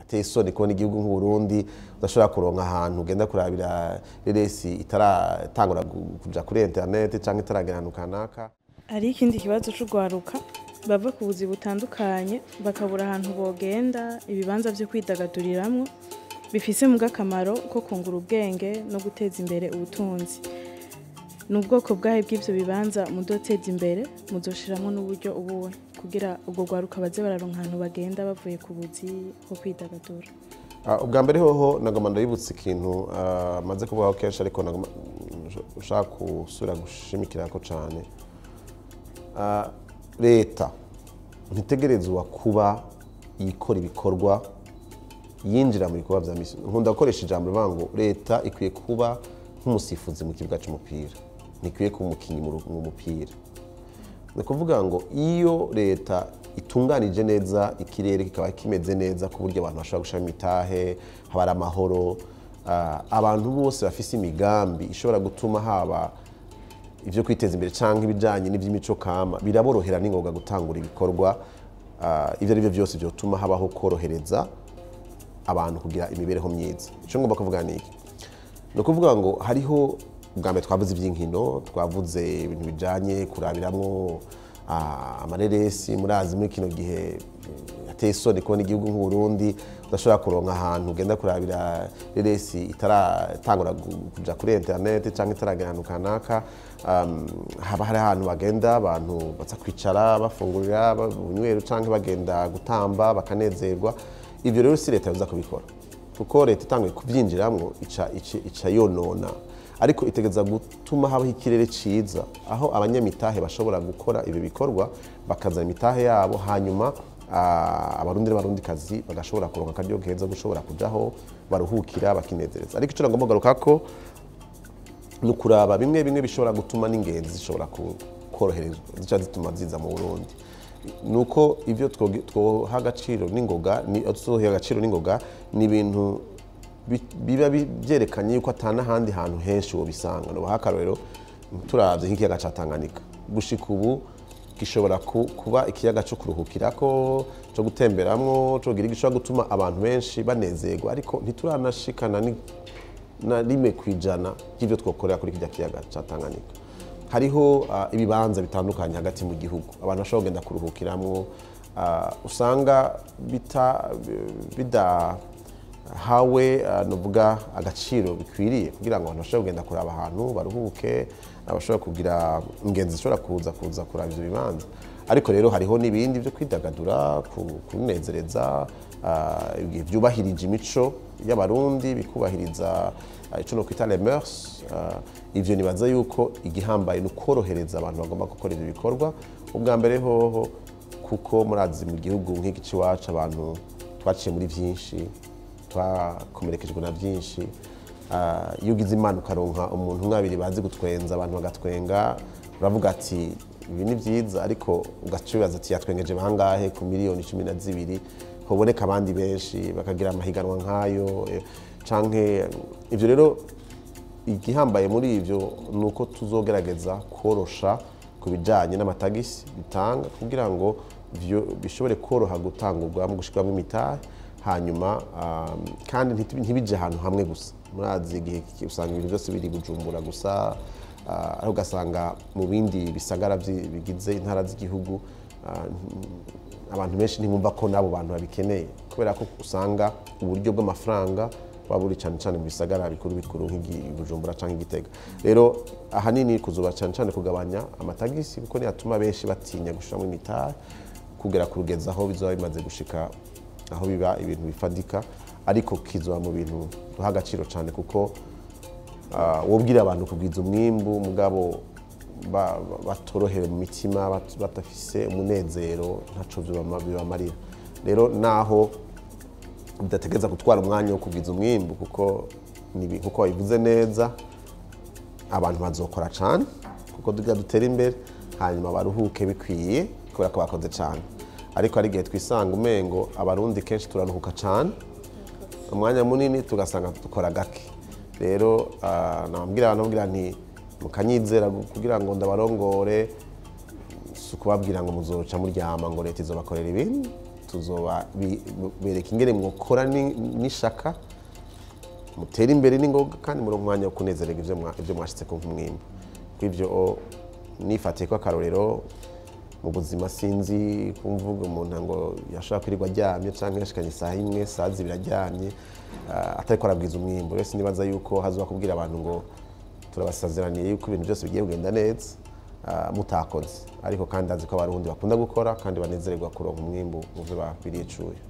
Ateye isoni kubona igihugu nk'Uburundi udashobora kuronka ahantu ugenda kurabira reresi itaratangura kuja kuri internet canke itaragera ahantu kanaka. Hari ikindi kibazo c'urwaruka bava ku buzi butandukanye bakabura ahantu bogenda, ibibanza vyo kwidagaduriramwo bifise muga akamaro ko kungura ubwenge no guteza imbere ubutunzi. Ni ubwoko bwahe bw'ivyo bibanza mudoteza imbere, muzoshiramwo n'uburyo ubuhe kugira ubwo rwaruka baze bararonka ahantu bagenda bavuye ku buzi ho kwidagadura? Ubwa mbere hoho nagomba ndabibutsa ikintu maze kuvugaho kenshi, ariko nagomba ushaka gusubira gushimikirako cane. Leta ntitegerezwa kuba ikora ibikorwa yinjira mu bikorwa vya misi. Nkunda gukoresha ijambo rivuga ngo leta ikwiye kuba nk'umusifuzi mu kibuga c'umupira, ntikwiye kuba umukinyi mu mupira. Ni ukuvuga ngo iyo leta itunganije neza ikirere kikaba kimeze neza ku buryo abantu bashobora gushiramo imitahe, haba ari amahoro, abantu bose bafise imigambi ishobora gutuma haba ivyo kwiteza imbere canke ibijanye n'ivy'imico kama, biraborohera n'ingoga gutangura ibikorwa, ivyo ari byo vyose vyotuma habaho korohereza abantu kugira imibereho myiza. Ico ngomba kuvuga ni iki? Ni ukuvuga ngo hariho ubwa mbere twavuze ivy'inkino, twavuze ibintu bijanye kurabiramwo amareresi. Murazi muri kino gihe ateye isoni kubona igihugu nk'Uburundi udashobora kuronka ahantu ugenda kurabira reresi itaratangura kuja kuri internet canke itaragera ahantu kanaka. Haba hari ahantu bagenda abantu baza kwicara bafungurira bunywero canke bagenda gutamba bakanezerwa. Ivyo rero si leta yoza kubikora, kuko leta itanguye kuvyinjiramwo ica yonona, ariko itegeza gutuma habaho ikirere ciza aho abanyamitahe bashobora gukora ibi bikorwa, bakazana imitahe yabo, hanyuma abarundi n'abarundikazi bagashobora kuronka akaryo keza gushobora kujaho baruhukira bakinezereza. Ariko ico nagomba kugarukako ni ukuraba bimwe bimwe bishobora gutuma n'ingenzi zishobora koroherezwa, zica zituma ziza mu Burundi. Nuko ivyo twoha agaciro n'ingoga, ni tuzoha agaciro n'ingoga ni ibintu biba byerekanye yuko ata n'ahandi hantu henshi wobisanga. Nobaha akarorero, turavye nk'ikiyaga ca Tanganyika, gushika ubu gishobora kuba ikiyaga co kuruhukirako, co gutemberamwo, co kugira gishobora gutuma abantu benshi banezerwa, ariko ntituranashikana na 1% y'ivyo twokorera kuri kirya kiyaga ca Tanganyika. Hariho ibibanza bitandukanye hagati mu gihugu abantu bashobora kugenda kuruhukiramwo, usanga bidahawe novuga agaciro bikwiriye kugira ngo abantu bashobore kugenda kuraba ahantu baruhuke, abashobora kugira ingenzi zishobora kuza kuraba ivyo bibanza. Ariko rero hariho n'ibindi vyo kwidagadura, kunezereza, vyubahirije imico y'abarundi, bikubahiriza ico no kwita les mœurs. Ivyo nibaza yuko igihambaye ni ukorohereza abantu bagomba gukora ivyo bikorwa ubwa mbere hoho, kuko murazi mu gihugu nk'iki c'iwacu abantu twaciye muri vyinshi, twakomerekejwe na vyinshi. Iyo ugize Imana ukaronka umuntu umwe abiri bazi gutwenza, abantu bagatwenga, uravuga ati ibi ni vyiza, ariko ugaca wibaza ati yatwengeje bangahe ku miliyoni 12, hoboneka abandi benshi bakagira amahiganwa nk'ayo, canke ivyo. Rero igihambaye muri ivyo ni uko tuzogerageza korosha ku bijanye n'amatagisi bitanga kugira ngo bishobore koroha gutangurwa mu gushirwamwo imitahe, hanyuma kandi ntibije ahantu hamwe gusa. Murazi igihe usanga ibintu byose biri Bujumbura gusa, ariko ugasanga mu bindi bisagara bigize intara z'igihugu, abantu benshi ntibumva ko n'abo bantu babikeneye, kubera ko usanga uburyo bw'amafaranga buba buri cane cane mu bisagara bikuru bikuru nk'igi Bujumbura canke Igitega. Rero ahanini kuzoba cane cane kugabanya amatagisi, kuko niyo atuma benshi batinya gushiramwo imitahe kugera ku rugeza aho bizoba bimaze gushika aho biba ibintu bifadika. Ariko kizoba mu bintu duha agaciro cane, kuko wobwira abantu kugwiza umwimbu mugabo batorohewe mu mitima, badafise umunezero, ntaco bibamarira. Rero naho bidategereza gutwara umwanya wo kugwiza umwimbu, kuko nkuko babivuze neza, abantu bazokora cane kuko tugira dutere imbere, hanyuma baruhuke bikwiye kubera ko bakoze cane. Ariko hari igihe twisanga umengo abarundi kenshi turaruhuka cane umwanya munini, tugasanga dukora gake. Rero nababwira abantu, nababwira nti mukanyizera kugira ngo ndabarongore, si ukubabwira ngo muzoca muryama ngo leta izobakorera ibintu. Tuzoba bereka ingene mwokora n'ishaka, mutere imbere n'ingoga, kandi muri umwanya wo kunezererwa ivyo mwashitseko nk'umwimbu. Kw'ivyo nifatiye ko akarorero mu buzima, sinzi kumvuga umuntu ngo yashobora kwirirwa aryamye canke yashikanye isaha imwe, saa zibiri aryamye, atariko arabwiza umwimbu. Rero sinibaza yuko hazoba kubwira abantu ngo turabasaziraniye yuko ibintu byose bigiye kugenda neza mutakoze. Ariko kandi azi ko Abarundi bakunda gukora kandi banezererwa kuronka umwimbu mu vyo bakwiriye cuya.